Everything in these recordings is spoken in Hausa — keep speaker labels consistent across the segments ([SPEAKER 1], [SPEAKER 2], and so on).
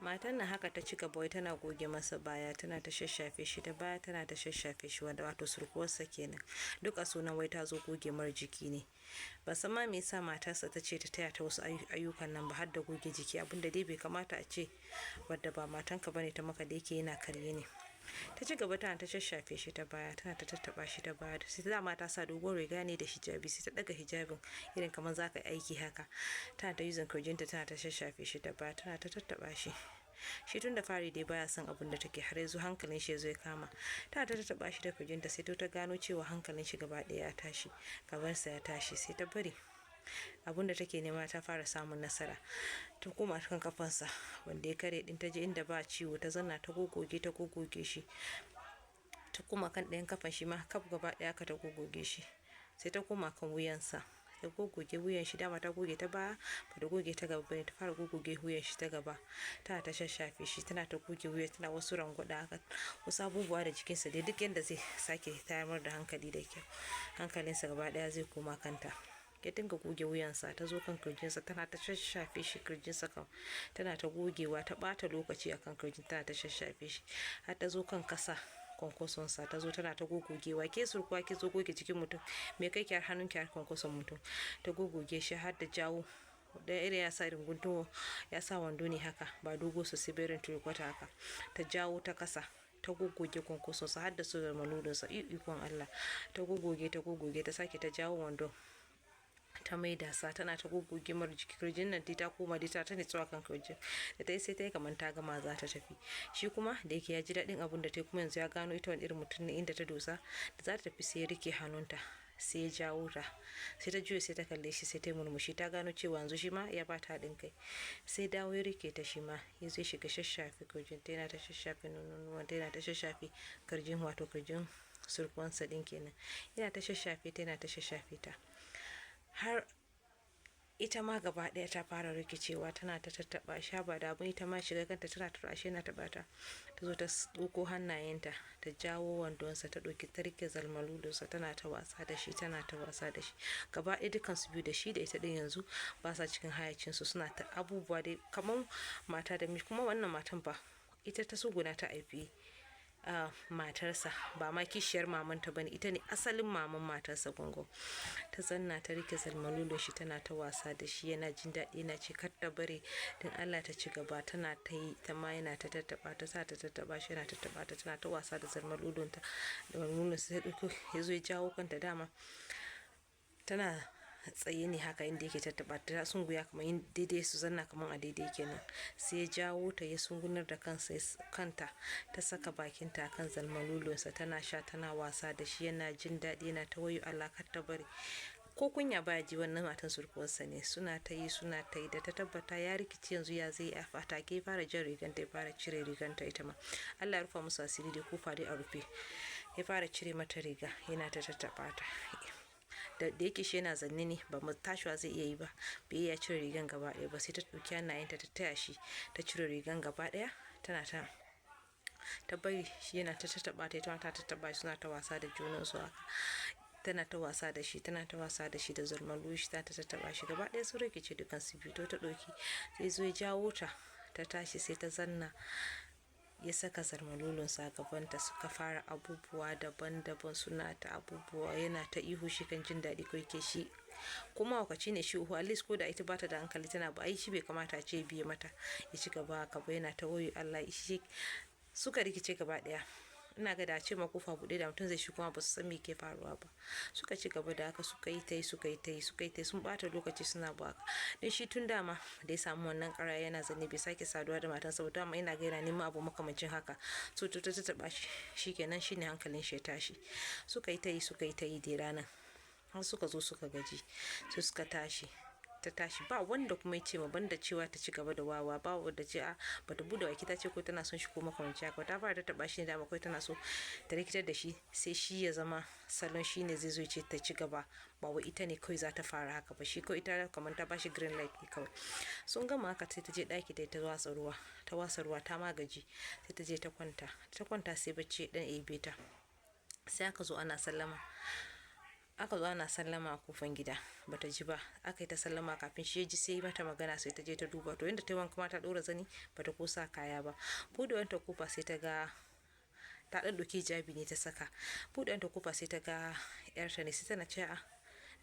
[SPEAKER 1] Matan nan haka ta ci gaba, wai tana goge masa baya, tana ta shashafe shi ta baya, tana ta shashafe shi, wanda wato surkuwarsa kenan. Duk a sunan wai ta zo goge mar jiki ne. Ban san ma me yasa matarsa ta ce ta taya ta wasu ayyukan nan ba, har da goge jiki, abinda dai bai kamata a ce wadda ba matanka bane ta maka, da yake yana karye ne. Ta ci gaba tana ta shashafe shi ta baya, tana ta tattaba shi ta baya. Sai dama ta sa dogon riga ne da hijabi, sai ta daga hijabin irin kamar za ka yi aiki haka. Tana ta using kirjinta, tana ta shashafe shi ta baya, tana ta tattaba shi. Shi tun da fari dai baya son abun da take, har yanzu hankalin shi ya zo ya kama. Tana ta tattaba shi da kirjinta, sai ta gano cewa hankalin shi gaba ɗaya ya tashi, gabansa ya tashi, sai ta bari. Abun da take nema ta fara samun nasara. Ta koma kan kafansa wanda ya kare din, ta je inda ba ciwo, ta zanna, ta gogoge, ta gogoge shi. Ta koma kan ɗayan kafan shi ma kaf gaba ɗaya ka ta gogoge shi. Sai ta koma kan wuyansa, ta gogoge wuyan shi. Dama ta goge ta baya, ba ta goge ta gaba bane. Ta fara gogoge wuyan shi ta gaba, tana ta shashafe shi, tana ta goge wuya, tana wasu rangwada haka, wasu abubuwa da jikinsa dai, duk yanda zai sake tayar da hankali da kyau, hankalinsa gaba ɗaya zai koma kanta. Ya dinga goge wuyansa, ta zo kan kirjinsa, tana ta shashafe shi kirjinsa kam, tana ta gogewa, ta ɓata lokaci akan kirjin, tana ta shashafe shi, har ta zo kan kasa kwankwasonsa, ta zo tana ta gogogewa. Ke surkuwa, ke zo goge jikin mutum, me kai ki har hannun ki har kwankwason mutum? Ta gogoge shi har da jawo da irin ya sa irin guntun, ya sa wando ne haka, ba dogo sosai ba, irin three-quarter haka. Ta jawo ta kasa, ta gogoge kwankwasonsa har da su maludinsa. Ikon Allah! Ta gogoge, ta gogoge, ta sake ta jawo wandon, ta maida sa, tana ta gogoge mar jiki, kirjin nan dai. Ta koma dai ta nitsuwa kan kirjin da ta yi, sai ta yi kamar ta gama za ta tafi. Shi kuma da yake ya ji daɗin abun da ta yi, kuma yanzu ya gano ita wani irin mutum ne, inda ta dosa. Da za ta tafi, sai ya rike hannunta, sai ya jawo ta. Sai ta juya, sai ta kalle shi, sai ta yi murmushi. Ta gano cewa yanzu shi ma ya ba ta haɗin kai. Sai dawo ya rike ta, shi ma ya zo shiga shashafe kirjin ta, yana ta shashafe nonuwan ta, yana ta shashafe kirjin, wato kirjin surkuwansa ɗin kenan. Yana ta shashafe ta, yana ta shashafe ta, har ita ma gaba ɗaya ta fara rikicewa. Tana ta tattaɓa sha ba da abun, ita ma shiga kanta, tana tura shi, yana taɓa ta. Ta zo ta ɗauko hannayenta, ta jawo wandonsa, ta ɗauki, ta rike zalmalulunsa, tana ta wasa da shi, tana ta wasa da shi. Gaba ɗaya dukansu biyu, da shi da ita ɗin, yanzu ba sa cikin hayyacinsu, suna ta abubuwa dai kamar mata da miji. Kuma wannan matan fa ita ta tsuguna ta haifi matarsa, ba ma kishiyar mamanta bane, ita ne asalin maman matarsa. Gungun ta zanna, ta rike zalmalulun shi, tana ta wasa da shi, yana jin daɗi, yana ce kar ta bari, don Allah ta ci gaba. Tana ta yi, ta ma yana ta tattaɓa ta, sa ta tattaɓa shi, yana tattaɓa ta, tana ta wasa da zalmalulun ta da malulun. Sai ɗauko ya zo ya jawo kanta. Dama tana tsaye ne haka inda yake tattaɓa ta, sunguya kamar yin daidai, su zanna kamar a daidai kenan. Sai ya jawo ta, ya sungunar da kansa kanta, ta saka bakinta a kan zalmalulunsa, tana sha, tana wasa da shi, yana jin daɗi, yana ta wayo Allah, kar ta bari. Ko kunya baya ji, wannan matan surkuwarsa ne. Suna ta yi, suna ta yi. Da ta tabbata ya rikici, yanzu ya zai a fatake, ya fara jan riganta, ya fara cire riganta. Ita ma Allah ya rufa musu asiri dai, kofa dai a rufe. Ya fara cire mata riga, yana ta tattaɓa ta. Da yake shi yana zanne ne, ba mu tashiwa zai iya yi ba, bai iya cire rigan gaba ɗaya ba. Sai ta ɗauki hannayenta, ta taya shi, ta cire rigan gaba ɗaya. Tana ta ta bari shi yana ta tattaɓa ta, ita ma ta tattaɓa shi, suna ta wasa da junansu haka. Tana ta wasa da shi, tana ta wasa da shi da zalmalu shi, ta tattaɓa shi, gaba ɗaya sun rikice dukan su biyu. To ta ɗauki, sai zo ya jawo ta, ta tashi, sai ta zanna, ya saka zarmalulunsa a gabanta, suka fara abubuwa daban-daban, suna ta abubuwa, yana ta ihu. Shi kan jin daɗi ko yake shi kuma wakaci ne shi uhu, at least ko da ita bata da hankali tana ba ai shi bai kamata a ce biye mata ya ci gaba haka ba. Yana ta wayo Allah shi, suka rikice gaba ɗaya. Ina ga da ce ma kofa buɗe da mutum zai shi, kuma ba su san me ke faruwa ba. Suka ci gaba da haka, suka yi ta yi, suka yi ta yi, suka yi ta yi, sun ɓata lokaci suna ba haka. Don shi tun dama da ya samu wannan ƙara yana zanne, bai sake saduwa da matansa ba. Dama ina ga yana neman abu makamancin haka. So to ta taɓa shi, shikenan, shine hankalin shi ya tashi. Suka yi ta yi, suka yi ta yi dai ranan, har suka zo suka gaji, sai suka tashi. Ta tashi, ba wanda kuma ya ce ma banda cewa ta ci gaba da wawa, ba wanda ce a bata bude baki ta ce ko tana son shi ko makamancin haka. Ta fara ta taba shi ne dama kawai tana so ta rikitar da shi, sai shi ya zama salon shi ne zai zo ce ta ci gaba, ba wai ita ne kawai za ta fara haka ba. Shi kawai ita kamar ta bashi green light ne kawai. Sun gama haka, sai ta je ɗaki, ta watsa ruwa, ta wasa ruwa, ta magaji, sai ta je ta kwanta. Ta kwanta, sai bacci dan ebe ta. Sai aka zo ana sallama. Aka zo ana sallama a kofan gida, bata ji ba. Aka yi ta sallama, kafin shi ya ji sai mata magana, sai ta je ta duba. To, inda ta yi wanka ma ta ɗora zani, bata ko sa kaya ba. Buɗewar ta kofa sai ta ga ta ɗan ɗauki hijabi ne ta saka. Buɗewar ta kofa sai ta ga yarta ne, sai tana ce a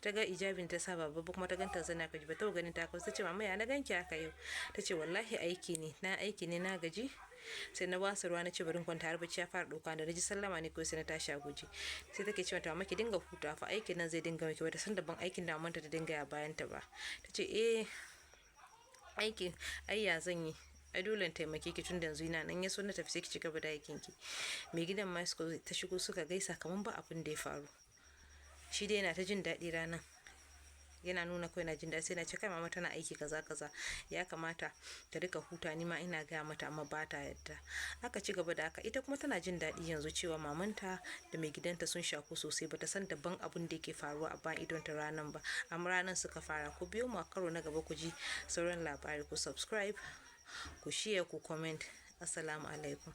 [SPEAKER 1] ta ga hijabin ta sa babba, kuma ta ganta zana ka ba ta ganin ta. Ta ce, "Mama, ya na ganki haka yau?" Ta ce, "Wallahi aiki ne na, aiki ne, na gaji, sai na wasa ruwa, na ce bari kwanta har bacci ya fara ɗauka. Da na ji sallama ne kawai sai na tashi a guje." Sai take cewa, "Mama, ki dinga huta fa, aikin nan zai dinga miki." Bata san daban aikin da mamanta ta dinga ya bayan ta ba. Ta ce, "Eh, aiki ai ya zan yi, ai dole in taimake ki tun da yanzu ina nan, ya so na tafi sai ki ci gaba da aikin ki." Mai gidan ma suka ta shigo, suka gaisa kaman ba abin da ya faru. Shi dai yana ta jin daɗi ranan, yana nuna kawai na jin daɗi. Sai na ce, "Kai mama, tana aiki kaza kaza, ya kamata ta rika huta. Ni ma ina gaya mata amma ba ta yadda." Aka ci gaba da haka. Ita kuma tana jin daɗi yanzu cewa mamanta da mai gidanta sun shaku sosai. Bata san daban abun da yake faruwa a bayan idonta ranan ba, amma ranan suka fara. Ku biyo mu a karo na gaba ku ji sauran labari. Ku subscribe, ku share, ku comment. Assalamu alaikum.